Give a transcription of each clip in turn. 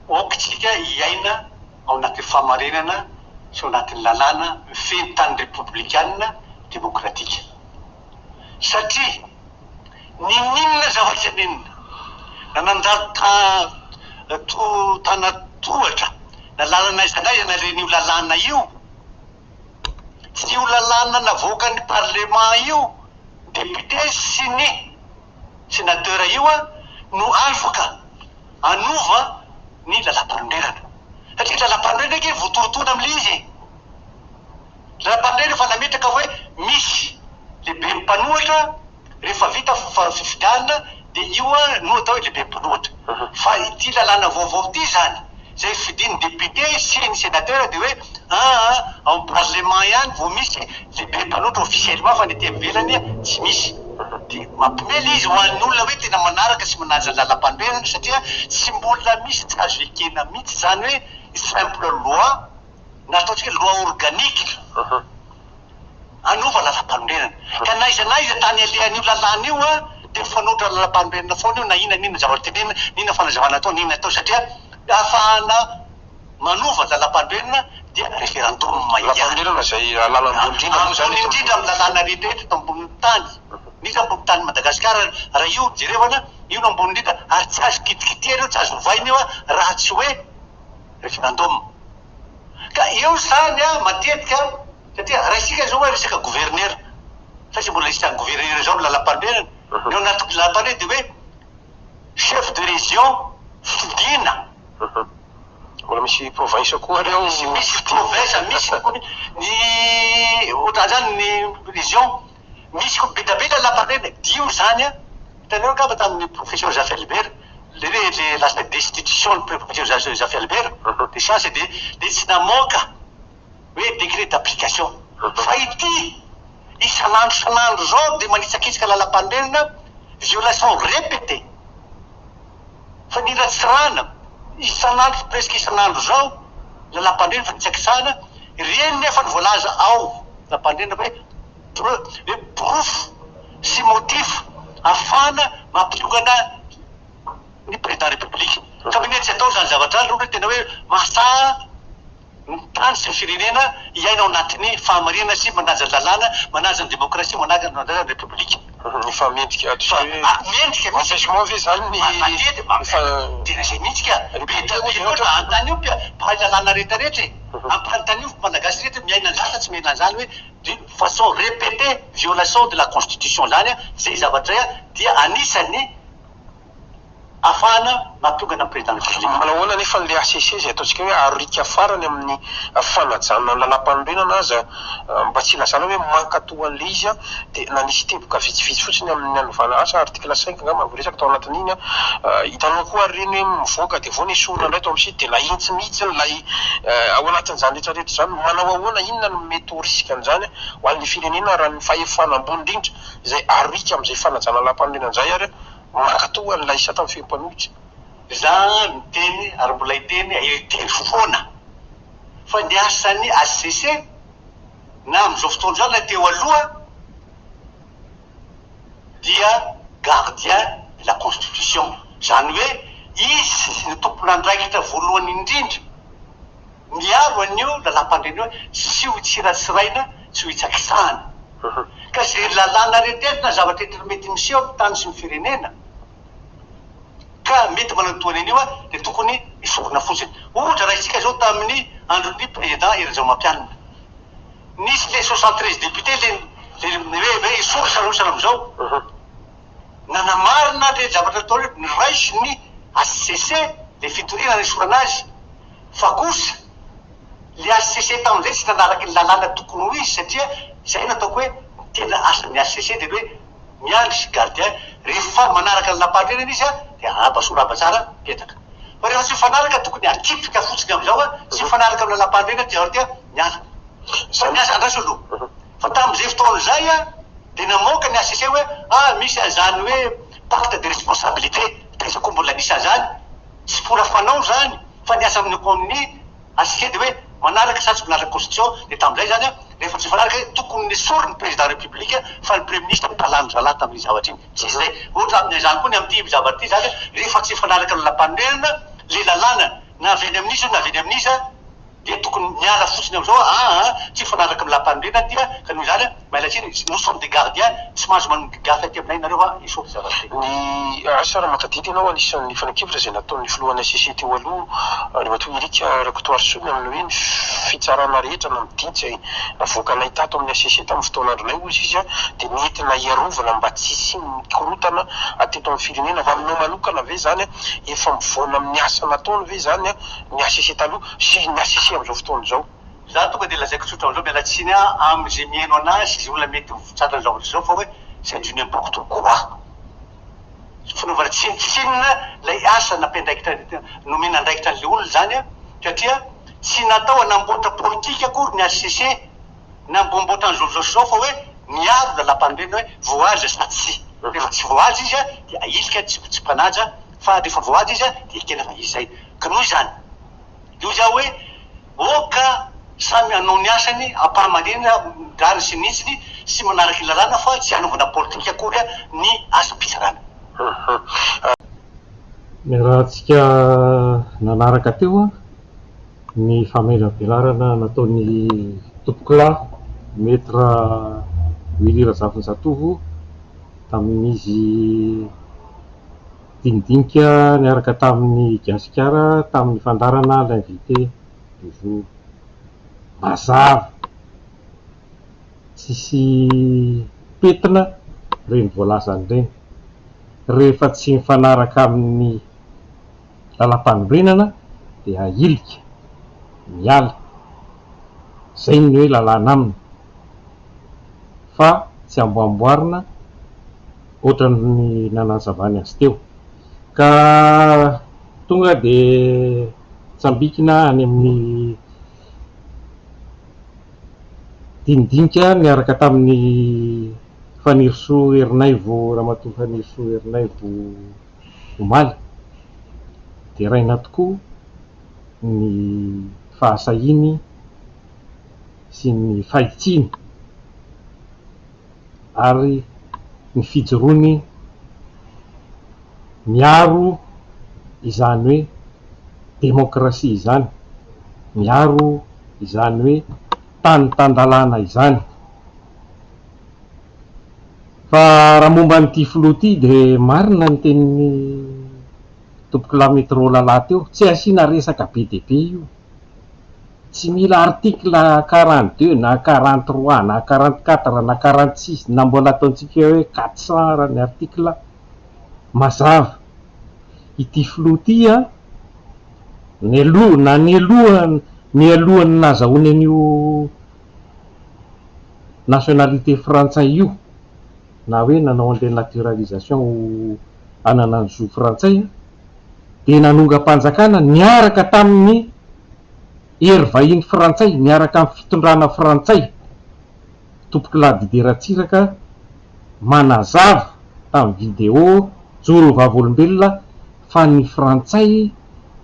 Aoka isika hiaina ao anatin'ny fahamarinana sy ao anatin'ny lalàna mifehy ny tany repoblikana demokratika. Satria n'inon'inona zavatra n'inona, na nandalo ta to tana-tohatra na lalana aiza n'aiza na ireny io lalàna io, tsy io lalàna navoakan'ny parlement io, député sy ny sénateur io no afaka hanova ny lalàmpanorenana. Satria lalàmpanorenana ange voatonontonona amin'ilay izy e. Lalàmpanorenana efa nametraka hoe misy lehiben'ny mpanohitra rehefa vita fifidianana dia io no atao hoe lehiben'ny mpanohitra. Fa ity lalàna vaovao ity izany, izay fidin'ny député sy ny sénateur dia hoe aa ao amin'ny parlement ihany vao misy lehiben'ny mpanohitra officiellement fa ny aty ivelany tsy misy. Dia mampiomehy ilay izy ho an'ny olona hoe tena manaraka sy manaja ny lalàmpanorenana satria tsy mbola misy tsy azo ekena mihitsy izany hoe simple loi na ataontsika hoe loi organique hanova lalàmpanorenana. Ka na aiza na aiza tany alehan'io lalàna io dia mifanohitra lalàmpanorenana foana io na inona na inona zavatra tenenina, na inona fanazavana atao, na inona atao satria ahafahana manova ny lalàmpanorenana dia référendum ihany. Lalàmpanorenana izay lalàna ambony indrindra moa izany eto. Ambony indrindra amin'ny lalàna rehetra rehetra eto ambonin'ny tany, indrindra ambonin'ny tanin'i Madagasikara raha io no jerevana, io no ambony indrindra ary tsy azo kitikitihana io, tsy azo ovaina io raha tsy hoe référendum. Ka eo izany matetika satria raisika izao hoe resaka gouverneur, fa tsy mbola isan'ny gouverneur izao amin'ny lalàmpanorenana, ny ao anatin'ny lalàmpanorenana dia hoe chef de région fidina. Mbola misy province koa ary ao. Misy province, misy ny ohatran'izany ny région, misy koa be dia be lalàmpanorenana, dio izany an, hitanareo angamba tamin'ny professeur Zafy Albert, le hoe le lasa destitution ny professeur Zafy Albert, de science dia dia tsy namoaka hoe décret d'application, fa ity isan'andro isan'andro izao dia manitsakitsaka lalàmpanorenana, violation répétée. Fa ny ratsirana, isan'andro presque isan'andro izao, lalàmpandrena fa nitsakitsahana, ireny nefa no voalaza ao lalàmpandrena hoe hoe porofo sy motif ahafahana mampiongana ny président république. Ka maninona tsy atao izany zavatra izany raha ohatra hoe tena hoe mahasahy Ny tany sy ny firenena hiaina ao anatin'ny fahamarinana sy manaja ny lalàna, manaja ny demokrasia, manaja ny repoblika. Efa mendrika tsy hoe mendrika mihitsy. Empêchement ve izany ny Matetika, tena izay mihitsy ka. Be dia be loatra, anontanio mpahay lalàna rehetra rehetra e. Ampanontanio ny Malagasy rehetra miaina an'izany sa tsy miaina an'izany hoe d'une façon répétée violation de la constitution izany, izay zavatra izay dia anisan'ny Afahana mahatongana ny président République. Manao ahoana anefa ilay HCC izay ataontsika hoe arika farany amin'ny fanajana ny lalàmpanorenana aza mba tsy hilazana hoe mankato an'ilay izy dia nanisy teboka vitsivitsy fotsiny amin'ny hanovana asa article cinq angamba no voaresaka tao anatin'iny hitanao koa ary ireny hoe mivoaka dia vao nesorina indray tao amin'ny site dia nahitsy mihitsy ilay ao anatin'izany rehetra rehetra izany manao ahoana inona no mety ho risque an'izany ho an'ny firenena raha ny fahefana ambony indrindra izay arika amin'izay fanajana lalàmpanorenana izay ary Mankatò an'ilay sata mifehy mpanohitra. Za miteny ary mbola hiteny hiteny foana fa ny asan'ny HCC na amin'izao fotoana izao na teo aloha dia gardien de la constitution, izany hoe izy no tompon'andraikitra voalohany indrindra miaro an'io lalàmpandrena io tsy ho tsiratsiraina, tsy ho hitsakitsahana. Ka izay lalàna rehetra na zavatra rehetra mety miseho amin'ny tany sy ny firenena ka mety manao tohana an'io dia tokony esorina fotsiny. Ohatra raisika izao tamin'ny andron'ny président Hery Rajaomapianina. Nisy le 73 députés le le hoe hoe esory sarotsana amin'izao. Nanamarina le zavatra atao hoe noraisin'ny HCC le fitoriana nanesorana azy fa kosa le HCC tamin'izay tsy nanaraka ny lalàna tokony ho izy satria izay no ataoko hoe ny tena asan'ny HCC dia ny hoe miandry sy gardien rehefa manaraka ny lalam-panorenana izy dia arahaba soa arahaba tsara mipetraka fa rehefa tsy mifanaraka tokony akipika fotsiny amin'izao tsy mifanaraka amin'ny lalam-panorenana ty zavatra ty miala fa ny asa andraso aloha fa tamin'izay fotoana izay dia namoaka ny HCC hoe ah misy an'izany hoe pacte de responsabilité taiza koa mbola nisy an'izany tsy mbola fanao izany fa ny asa amin'ny amin'ny HCC dia hoe manaraka sa tsy manaraka constitution dia tamin'izay izany rehefa tsy mifanaraka hoe tokony nesoriny ny président république fa ny premier ministre ntalany zalahy tamin'iny zavatra iny tsy izay ohatra amin'izany koa ny amin'ity zavatra ity izany rehefa tsy mifanaraka ny lalàmpanorenana le lalàna. Na avy any amin'iza io na avy any amin'iza dia tokony miala fotsiny amin'izao aa tsy mifanaraka amin'ny lampanorenana ity ka noho izany miala tsiny, nous sommes des gardiens, tsy mahazo manao gafy aty aminay nareo fa esory zavatra ity. Ny asa raha mahatadidy ianao anisan'ny fanehoan-kevitra izay nataon'ny filohan'ny HCC teo aloha Andriamatoa Eric Rakotoarisoa ny amin'ny hoe ny fitsarana rehetra na ny didy izay navoakanay tato amin'ny HCC tamin'ny fotoan'andronay hoy izy dia nentina hiarovana mba tsy hisian'ny korontana teto amin'ny firenena fa aminao manokana ve izany Efa mivoana amin'ny asa nataony ve izany ny HCC taloha sy ny HCC amin'izao fotoana izao? Za tonga dia lazaiko tsotra amin'izao, miala tsiny amin'izay mihaino anah sy izay olona mety ho tratran'izao zavatra izao fa hoe c'est du n'importe quoi. Fanaovana tsinontsinona ilay asa nampiandraikitra, nomena andraikitra an'ilay olona izany satria tsy natao hanamboatra politika akory ny HCC Namboamboatra an'izao izao sy izao fa hoe miaro lalàmpanorenana hoe voahaja sa tsia. Rehefa tsy voahaja izy dia ahilika tsy tsy mpanaja fa rehefa voahaja izy dia ekena fa izy izay. Ka noho izany dia hoy za hoe ok samy hanao ny asany ampahamarinana rariny sy ny hitsiny sy manaraka ny lalàna fa tsy hanaovana politika akory ny asam-pitsarana. Niarahantsika nanaraka teo ny famelabelarana nataon'i Tompokolahy Maître Willy Razafinjatovo tamin'izy dinidinika niaraka tamin'i Gasikara tamin'ny fandaharana L'invité du jour. Mazava, tsisy pentina ireny voalazany ireny. Rehefa tsy mifanaraka amin'ny Lalampanorenana dia ahilika, miala. Izay ny hoe lalàna aminy. Fa tsy amboamboarina ohatran'ny nanazavany azy teo. Ka tonga dia tsambikina any amin'ny dinidinika niaraka tamin'i Fanirisoa Ernaivo, Ramatoa Fanirisoa Ernaivo. omaly. Deraina tokoa ny fahasahiany sy ny fahitsiany ary ny fijoroany miaro izany hoe demokrasia izany, miaro izany hoe tany tan-dalàna izany. Fa raha momba an'ity filoha ity dia marina ny tenin'i Tompokolahy Métro Lala teo, tsy asiana resaka be dia be io. Tsy mila article 42 na 43 na 44 na 46 na mbola ataontsika hoe 400 ara ny article. Mazava. Ity filoha ity an, nialoha na nialoha mialohan'ny nahazahoany an'io nationalité frantsay io na hoe nanao an'ilay naturalisation ho hanana ny zo frantsay dia nanongam-panjakana niaraka tamin'ny hery vahiny frantsay, niaraka amin'ny fitondrana frantsay. Tompokolahy Didier Ratsiraka manazava tamin'ny vidéo joro vavolombelona fa ny frantsay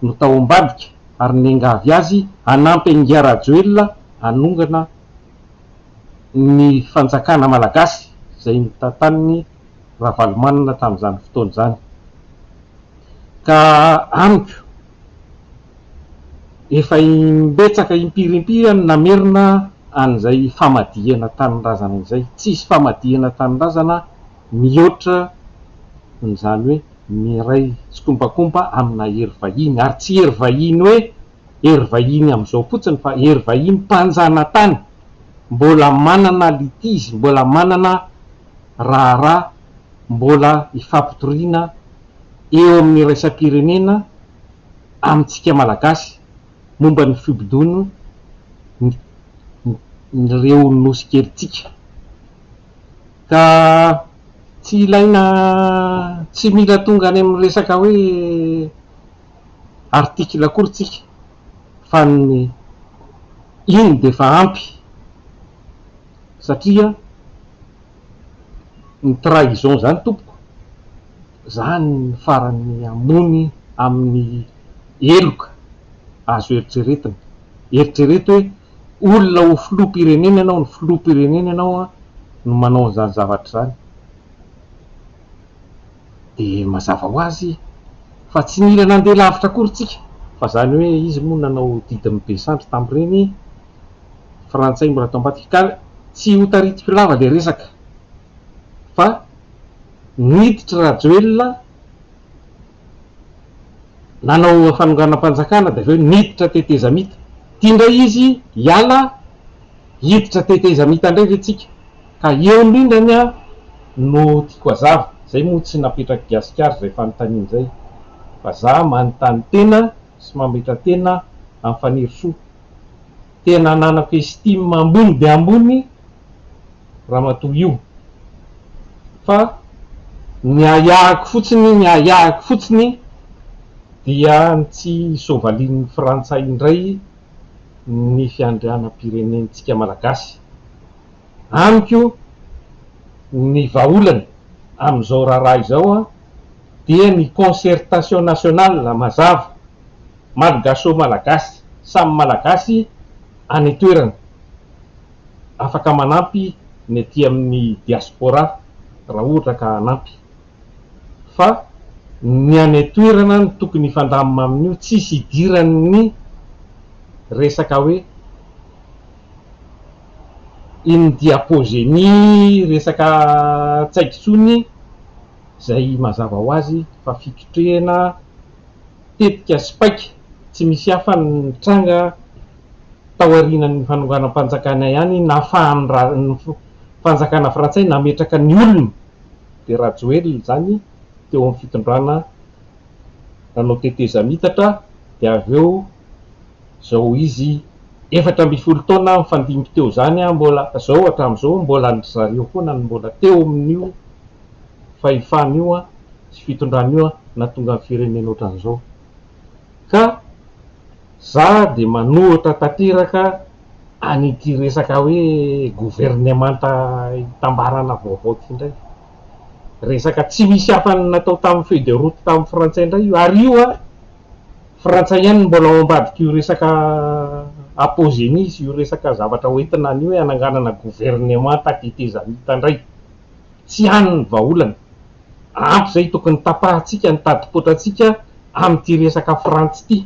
no tao ambadika ary niangavy azy hanampy an'Ingahy Rajoelina hanongana ny fanjakana malagasy izay notantanin'i Ravalomanana tamin'izany fotoana izany. Ka amiko, efa imbetsaka impiry impiry aho no namerina an'izay famadihana tanindrazana izay. Tsisy famadihana tanindrazana mihoatra an'izany hoe miray tsikombakomba amina hery vahiny. Ary tsy hery vahiny hoe hery vahiny amin'izao fotsiny fa hery vahiny mpanjanatany mbola manana litige, mbola manana raharaha mbola hifampitoriana eo amin'ny iraisam-pirenena amintsika Malagasy momba ny fibodoana ny ireo nosy kelintsika. Ka tsy ilaina, tsy mila tonga any amin'ny resaka hoe article akory tsika fa ny iny dia efa ampy satria ny trahison zany tompoko zany ny farany ambony amin'ny heloka azo eritreretina, eritrereto hoe olona ho filoham-pirenena ianao, ny filoham-pirenena ianao no manao an'izany zavatra izany. Dia mazava ho azy fa tsy nila nandeha lavitra akory tsika Fa zany hoe izy moa nanao didin'ny be sandry tamin'ireny frantsay mbola tao ambadika. Ka tsy ho taritiko lava le resaka fa niditra Rajoelina nanao fanonganam-panjakana dia avy eo niditra tetezamita. Ity indray izy hiala hiditra tetezamita indray ve tsika? Ka eo indrindra ny ahy no tiako hazava, zay moa tsy napetrak'i Gasikara izay fanontaniana izay fa za manontany tena sy mametra tena amin'i Fanirisoa. Tena ananako estime ambony dia ambony ramatoa io fa ny ahiahiko fotsiny ny ahiahiko fotsiny dia ny tsy hisoavalian'ny frantsay indray ny fiandrianam-pirenentsika malagasy. Amiko ny vahaolana amin'izao raharaha izao dia ny concertation nationale mazava, malgacho-malagasy, samy malagasy any an-toerana. Afaka manampy ny aty amin'ny diaspora raha ohatra ka hanampy. Fa ny any an-toerana no tokony hifandamina amin'io, tsisy idiran'ny resaka hoe iny diapogenie, resaka tsy haiko intsony, izay mazava ho azy fa fikotrehana tetika sy paika tsy misy hafa ny nitranga taorianan'ny fanonganam-panjakana ihany nahafahan'ny fanjakana frantsay nametraka ny olony dia Rajoelina izany teo amin'ny fitondrana nanao tetezamitatra dia avy eo izao izy 14 taona nifandimby teo izany mbola izao hatramin'izao mbola an-dry zareo foana no mbola teo amin'io fahefana io sy fitondrana io nahatonga ny firenena ohatran'izao ka za dia manohitra tanteraka an'ity resaka hoe governemanta itambarana vaovao ity indray. Resaka tsy misy hafa ny natao tamin'ny feuille de route tamin'ny frantsay indray io ary io an, frantsay ihany no mbola ao ambadik'io resaka apogenie sy io resaka zavatra hoentina an'io hoe hananganana governemanta tetezamita indray. Tsy any ny vahaolana. Ampy izay tokony tapahantsika ny tadimpoatrantsika amin'ity resaka frantsy ity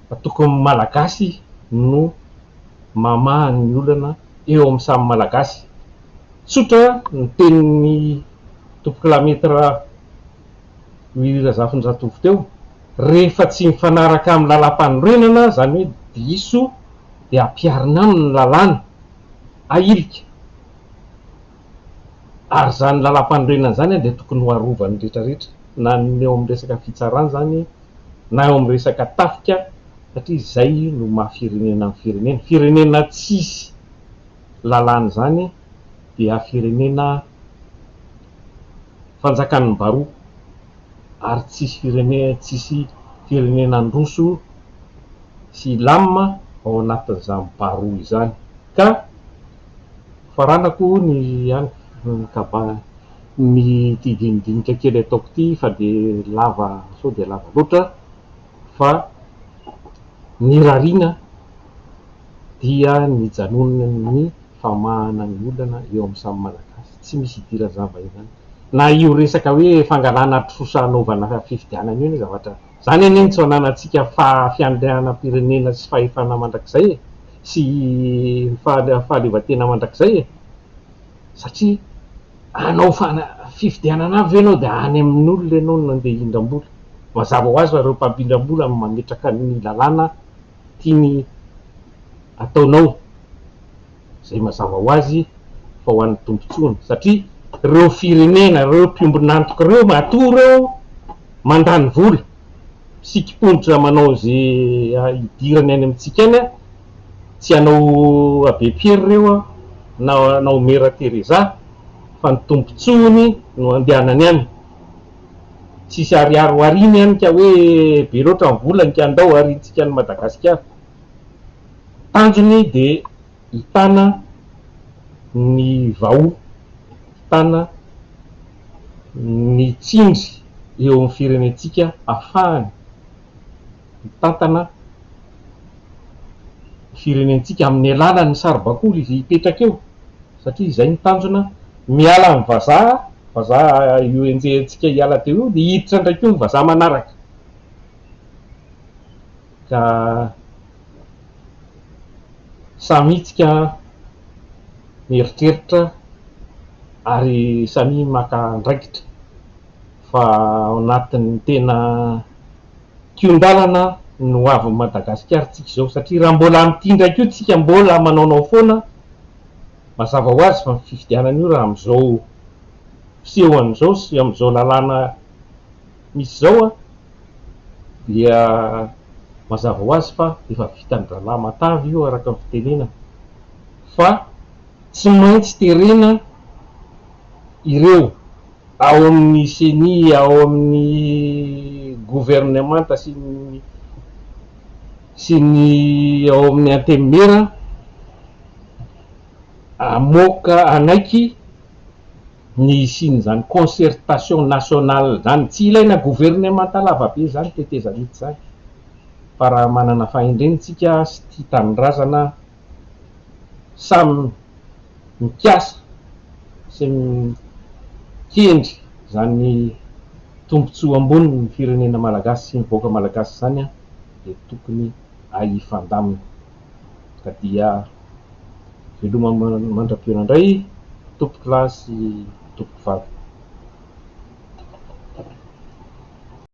fa tokony malagasy no mamaha ny olana eo amin'ny samy malagasy. Tsotra ny tenin'ny tompokolahy Maître Willy Razafindratovo teo, rehefa tsy mifanaraka amin'ny lalàmpanorenana, izany hoe diso, dia ampiharina aminy ny lalàna, ahilika. Ary izany lalàmpanorenana izany dia tokony ho arovan'ny rehetra rehetra, na ny eo amin'ny resaka fitsarana izany, na eo amin'ny resaka tafika, satria izay no maha firenena ny firenena. Firenena tsisy lalàna izany dia firenena fanjakan'ny baroa, ary tsisy firenena tsisy firenena handroso sy hilamina ao anatin'izany baroa izany. Ka faranako ny any ny kaba ny ity dinidinika kely ataoko ity fa dia lava sao dia lava loatra fa ny rariana dia ny hijanonan'ny famahana ny olana eo amin'ny samy Malagasy. Tsy misy idiran-java izany. Na io resaka hoe fangalana trosa hanaovana fifidianana io anie zavatra Izany anie no tsy ananantsika fiandrianam-pirenena sy fahefana mandrakizay e! sy fahaleovantena mandrakizay e! Satria hanao fifidianana avy ve ianao dia any amin'olona ianao no handeha hindram-bola? Mazava ho azy fa ireo mpampindram-bola no mametraka ny lalàna tiany ataonao. Izay mazava ho azy fa ho an'ny tombotsoany satria ireo firenena, ireo mpiombon'antoka ireo matoa ireo mandany vola, misikim-ponitra manao ze hidirany any amintsika any, tsy hanao Abbé Pierre ireo na hanao Mère Teresa fa ny tombotsoany no andehanany any. Tsisy ariary ho ariany any ka hoe be loatra ny volany ka andao ariantsika any Madagasikara. Tanjony dia hitana ny vahoa, hitana ny tsindry eo amin'ny firenentsika ahafahany mitantana ny firenentsika amin'ny alalan'ny saribakoly izay hipetraka eo satria izay no tanjona, miala amin'ny vazaha, vazaha io enjehintsika hiala teo io dia hiditra indray koa ny vazaha manaraka. Ka samia tsika mieritreritra ary samia maka andraikitra fa ao anatin'ny tena kihon-dalana ny ho avin'i Madagasikara tsika izao satria raha mbola amin'ity ndraiky io tsika mbola manaonao foana, mazava ho azy fa ny fifidianana io raha amin'izao fisehony izao sy amin'izao lalàna misy izao dia mazava ho azy fa efa vitan-drahalahy matavy io araka ny fitenenana fa tsy maintsy terena ireo ao amin'ny ceni, ao amin'ny governemanta sy ny sy ny ao amin'ny antenimiera hamoaka hanaiky ny hisian'izany concertation nationale izany. Tsy ilaina governemanta lavabe izany tetezamita izany fa raha manana fahendrena isika sy tia tanindrazana samy mikasa sy mikendry izany tombontsoa ambony ny firenena malagasy sy ny vahoaka malagasy izany dia tokony hifandamina. Ka dia veloma mandra-pihaona indray tompokolahy sy tompokovavy.